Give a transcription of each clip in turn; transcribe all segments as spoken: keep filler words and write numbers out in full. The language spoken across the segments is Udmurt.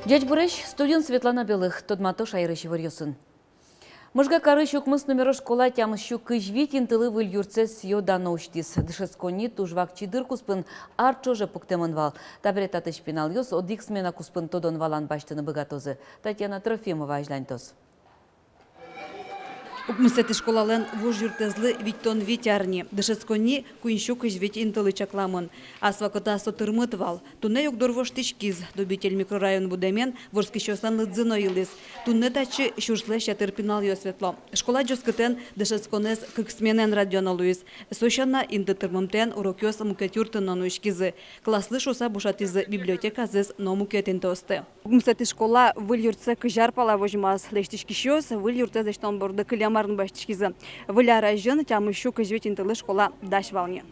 Ӟечбуресь! Студиын Светлана Белых. Тодмато шаерысь иворъёсын. Можга карысь укмыс номеро школа тямыс сю кызь вить интылы выль юртсэ сӥё-дано усьтӥз. Дышетсконни туж вакчи дыр куспын, ар ӵоже пуктэмын вал. Табере татысь пиналъёс одӥг смена куспын тодон-валан басьтыны быгатозы. Татьяна Трофимова азьланьтоз. Укмысэтӥ школалэн вуж юртэзлы витьтон вить ар ни. Дышетсконни куинь сю кызь вить интылы чакламын. Ас вакытаз со тырмыт вал. Туннэ югдур воштӥськиз. Дубитель микрорайон будэмен вордскисьёслэн лыдзы но йылӥз. Туннэ татчы сюрслэсь ятыр пиналъёс ветло. Школа ӟоскытэн, дышетсконэз кык сменаен радъяно луиз. Со сяна, инты тырмымтэен урокъёс мукет юртын но нуиськизы. Класслы шуыса бушатӥзы библиотеказэс но мукет интыосты. Укмысэтӥ школа выль юртсэ кызь ар пала возьмаз. Лэсьтӥськисьёс выль юртэз лэсьтон борды кылем арын басьтӥськизы. Выль ар азьын тямыс сю кызь вить интылы школа дась вал ни.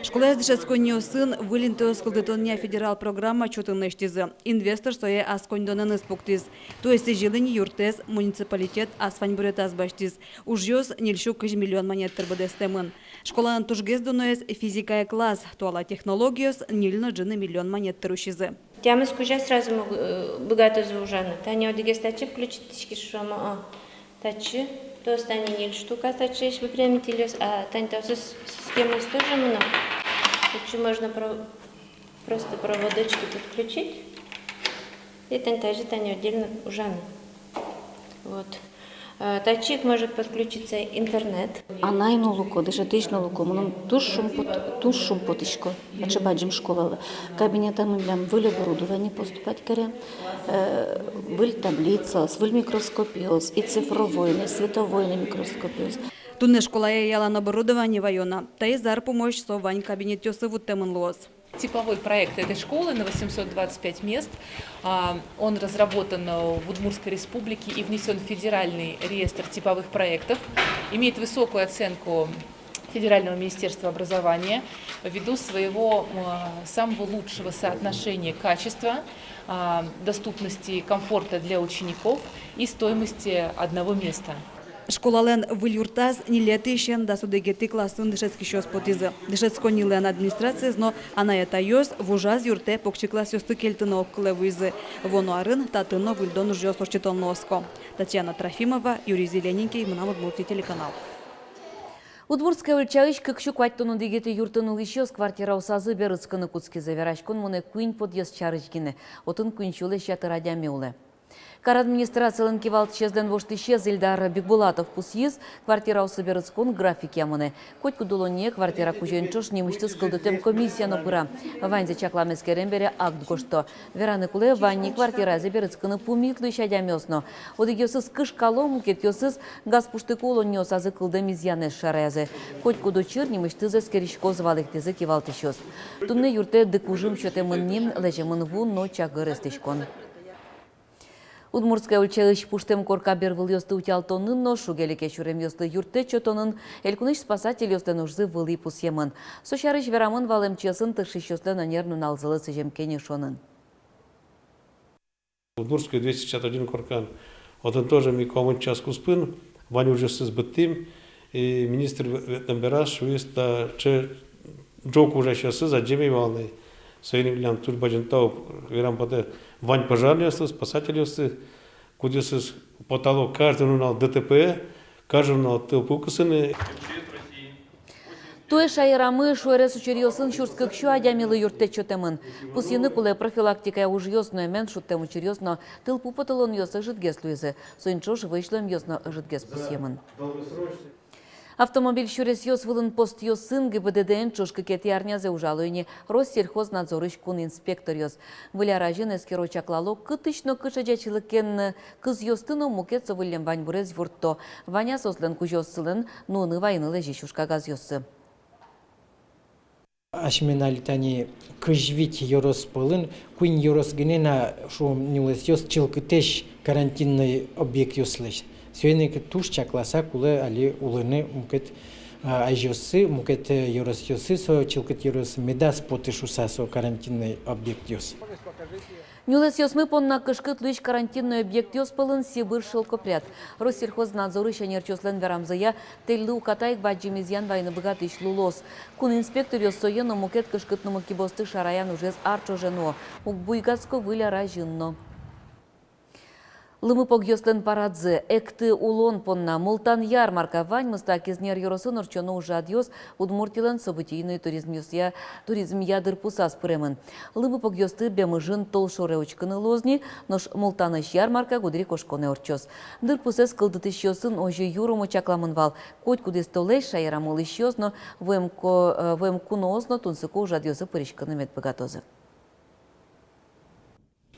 Школаез дышетсконниосын выль интыос кылдытонъя федерал программа чотын лэсьтӥзы. Инвестор сое ас коньдонэныз пуктӥз. Туэ сӥзьылэ ни юртэз, муниципалитет ас ваньбуретаз басьтӥз. Ужъёс ньыль сю кызь миллион манет тыр быдэстэмын. Школалэн тужгес дуноез — физикая класс. Туала технологиос ньыль но ӝыны миллион манет тыр усизы. Тямыс кузя сразу мог-, э, быгатозы ужаны. Тани одӥгез татчы включить тӥське, шуом, о, татчы. Тос тани ньыль штука татчы есть выпрямительёс, а тани таосыз системаос тоже мыно. Татчы можно про-, просто проводочки подключить. И тани тазьы тани отдельно ужаны. Вот. Э, татчы ик может подключиться интернет. Анай но луко, дышетӥсь но луко, мыным туж шумпот, туж шумпотӥсько. Таӵе бадӟым школалы. Кабинетамы милям выль оборудование поступать каре, э, выль таблицаос, выль микроскопъёс, и цифровой но, и световой но микроскопъёс. Туннэ школае ялан оборудование ваё на. Таиз ар пумозь со вань кабинетъёсы вуттэмын луоз. Типовой проект этой школы на восемьсот двадцать пять мест. А, он разработан, э, в Удмуртской Республике и внесён в Федеральный реестр типовых проектов. Имеет высокую оценку Федерального министерства образования ввиду своего, э, самого лучшего соотношения качества, а, доступности, комфорта для учеников и стоимости одного места. Школалэн выль юртаз ньылетӥысен дас одӥгетӥ классын дышетскисьёс потӥзы. Дышетсконнилэн администрациез но анай-атайёс вужаз юртэ покчи классъёсты кельтыны огкылэ вуизы. Вуоно арын татын но выльдон ужъёс ортчытон луозы ке. Татьяна Трофимова, Юрий Зелененький, «Мынам Удмуртие» телеканал. Удмуртская ульчаысь кык сю куатьтон одӥгетӥ юртын улӥсьёс квартираосазы берытскыны кутскизы. Вераськон мынэ куинь подъезд сярысь гинэ. Отын куинь сюлэсь ятыр адями улэ. Кар администрацилэн кивалтӥсезлэн воштӥсез Ильдар Бикбулатов пусйиз, квартираосы берытскон графикъя мынэ. Котькуд улонние квартира кузёен ӵош нимысьтыз кылдытэм комиссия но пыра. Ваньзэ чаклам-эскерем бере акт гожто. Вераны кулэ, вань ни квартираязы берытскыны пумит луись адямиос но. Одӥгъёсыз кышкало, мукетъёсыз газ пуштыку улонниосазы кылдэм изъянэз шараязы. Котькуд учыр нимысьтыз эскериськоз, валэктӥзы кивалтӥсьёс. Туннэ юртэ дыкужым сётэмын ни, лэземын ву но чагыр эстӥськон. Удмуртская ульчаысь пуштэм корка бервылъёсты утялтонын но шуге-леке сюремъёслы юрттэт сётонын элькунысь спасательёслэн ужзы вылӥ пусъемын. Со сярысь верамын вал МЧС-ын тыршисьёслэн ӧнер нуналзылы сӥзем кенешонын. Удмуртская двести шестьдесят один коркан, отын тоже ми куамын час куспын вань ужъёсыз быдтӥм. И министр ве-, ветлэм бераз шуиз, таӵе ӝог ужасьёсыз адӟеме вал ни. Соин ик милям туж бадӟым тау верам потэ вань пожарныйёслы, спасательёслы, кудъёсыз потало каждый нунал ДТП, каждый нунал тылпу кысыны. Туэ шаерамы шуэрес учыръёсын сюрс кык сю адямилы юрттэт сётэмын. Пусйыны кулэ, профилактикая ужъёс нуэмен, шудтэм учыръёс но тылпу потылонъёс ӧжытгес луизы. Соин ӵош вӧсь луэмъёс но ӧжытгес пусъемын. Автомобиль сюресъёс вылын постъёсын ГИБДД-ен ӵош кыкетӥ арнязэ ужало ини Россельхознадзорысь кун инспекторъёс. Выль ар азьын эскеро-чаклало, кытысь но кыӵе ӟечлыкен кызъёсты но мукет со выллем ваньбурез юртто. Вань-а соослэн кузёоссылэн нуыны вайыны лэзись ужкагазъёссы. Асьмелэн али тани кызь вить ёрос пӧлын куинь ёрос гинэ на, шуом, нюлэсъёс чылкытэсь карантинной объектъёслэсь. Соин ик туж чакласа кулэ али улыны мукет, а, азьёссы, мукет, э, ёросъёсы, со чылкыт ёрос медаз поты шуыса со карантинной объектъёс. Нюлэсъёсмы понна кышкыт луись карантинной объектъёс пӧлын Сибыр шелкопряд. Россельхознадзорысь ӧнерчиослэн верамзыя, тэльлы уката ик бадӟым изъян вайыны быгатӥсь лулоз. Кун инспекторъёс сое но, мукет кышкыт нымы-кибыосты шараян ужез ар ӵоже нуо. Уг буйгатско Выль ар азьын но. Лымыпогъёслэн парадзы, экты улон понна. Мултан ярмарка. Ваньмыз та Кизнер ёросын ортчоно ужрадъёс Удмуртилэн событийной туризмъёсъя, туризмъя дырпусаз пыремын. Лымыпогъёсты Бемыжын толшоре учкыны луоз ни, нош Мултанысь ярмарка гудырикошконэ ортчоз. Дырпусэз кылдытӥсьёсын озьы юромо чакламын вал. Котькудӥз толэзь, шаерамы улӥсьёс но, вуэм ко-, э, вуэм куноос но тунсыко ужрадъёсы пыриськыны мед быгатозы.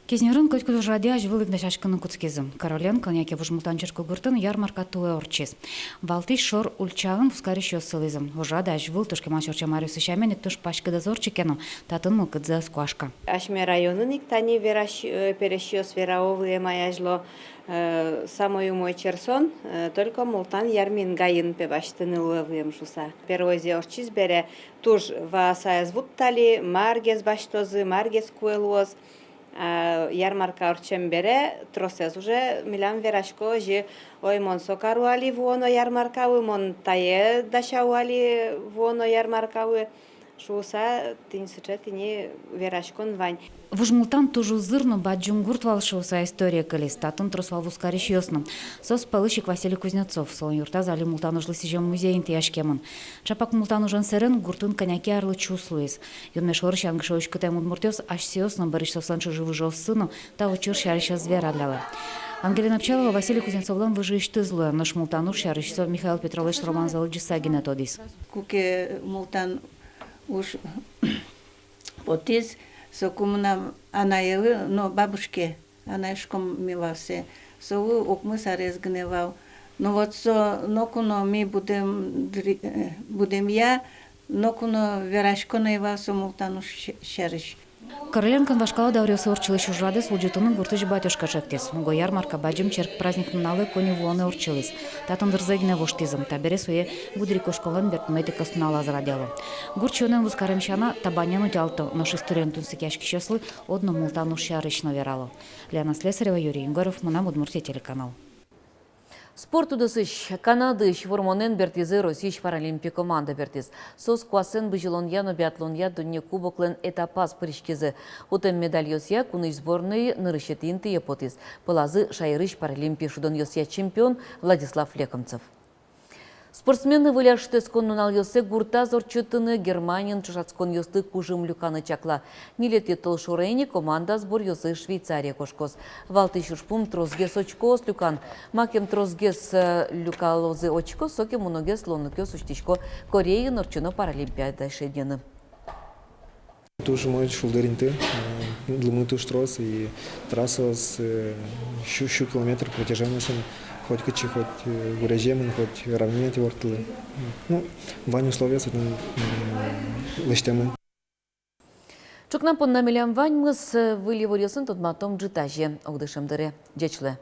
Кизнерын котькуд ужрадэ азьвыл ик дасяськыны кутскизы. Короленкон яке Вуж Мултан черкогуртын ярмарка туэ ортчиз. Валтӥсь шор ульчаын вузкарисьёс сылӥзы. Ужрад азьвыл туж кемалась ортчем аръёсы сямен ик туж паськыт ӧз ортчы ке но, татын мылкыдзы ӧз куашка. Асьме районын ик тани верась-, э, пересьёс верало вылэм ай азьло, э, самой умой черсон, э, только Мултан ярмингаын, пе, басьтыны луэ вылэм шуса. Первойзэ ортчиз бере, туж вааса ӧз вутто али, маргес басьтозы, маргес кулэ луоз. А ярмарка ортчем бере тросэз уже милям верасько озьы: ой, мон со каро али вуоно ярмаркалы, мон тае дасяо али вуоно ярмаркалы. Шуса тӥни сыӵе тӥни вераськон вань. Вуж Мултан туж узыр но бадӟым гурт вал шуса история кылиз. Татын трос вал вузкарисьёс но. Соос пӧлысь ик Василий Кузнецов. Солэн юртаз али Мултан ужлы сӥзем музей интыяськемын. Чапак Мултан ужан сэрен гуртын кӧня ке арлы чус луиз. Юнме шорысь янгыше уськытэм удмуртъёс асьсэос но, бӧрысь соослэн чыжы-выжыоссы но та учыр сярысь ӧз вераллялэ. Ангелина Пчалова Василий Кузнецовлэн выжыысьтыз луэ, нош Мултан уж сярысь со Михаил Петровлэсь романзэ лыдӟыса гинэ тодӥз. Куке Мултан уж потӥз, соку мынам анаелы, но бабушке, анай шуиськом ми вал сое, солы укмыс арес гинэ вал. Но вот со ноку но ми будэм дыр-, э, будэмъя, ноку но вераськон ӧй вал со Мултан уж сь-, сярысь. Короленкон вашкала дауръёсы ортчылӥсь ужрадэз улӟытыны гуртысь батюшка чектӥз. Уго ярмарка бадӟым черк праздник нуналэ куинь вуонэ ортчылӥз. Татын дырзэ гинэ воштӥзы. Табере сое гудырикошконлэн берпуметӥ кӧснуналаз радъяло. Гурт сиёнэн вузкарем сяна, табанен утялто, нош историен тунсыкъяськисьёслы одно Мултан уж сярысь но верало. Лена Слесарева, Юрий Егоров, «Мынам Удмуртие» телеканал. Спорт удысысь. Канадаысь вормонэн бертӥзы Россиысь паралимпик команда бертӥз. Соос куасэн бызьылонъя но биатлонъя дунне кубоклэн этапаз пыриськизы. Утэм медальёсъя кунысь сборной нырысетӥ интые потӥз. Пӧлазы шаерысь паралимпи шудонъёсъя чемпион Владислав Лекомцев. Спортсмены выль шутэтскон нуналъёссэ гуртаз ортчытыны Германиын ӵошатсконъёсты кужым люканы чакла. Ньылетӥ толшоре ини команда сборъёсы Швейцарие кошкоз. Валтӥсь ужпум — тросгес очкоос люкан. Макем тросгес, э, люкалозы очкоос, сокем уногес луонлыкъёс усьтӥсько Кореяын ортчоно Паралимпиадае шедьыны. Туж умой, шулдыр инты, э, лымы туж трос, и трассаос, э, сю, сю километр протяженностьын, хоть кытчы, хоть, э, гуреземын, хоть равнинатӥ ворттылы. Ну, вань условиос отын, м, лэсьтэмын. Ӵукна понна милям ваньмыз. Выль иворъёсын тодматом ӝытазе, огдышем дыре. Ӟеч луэ.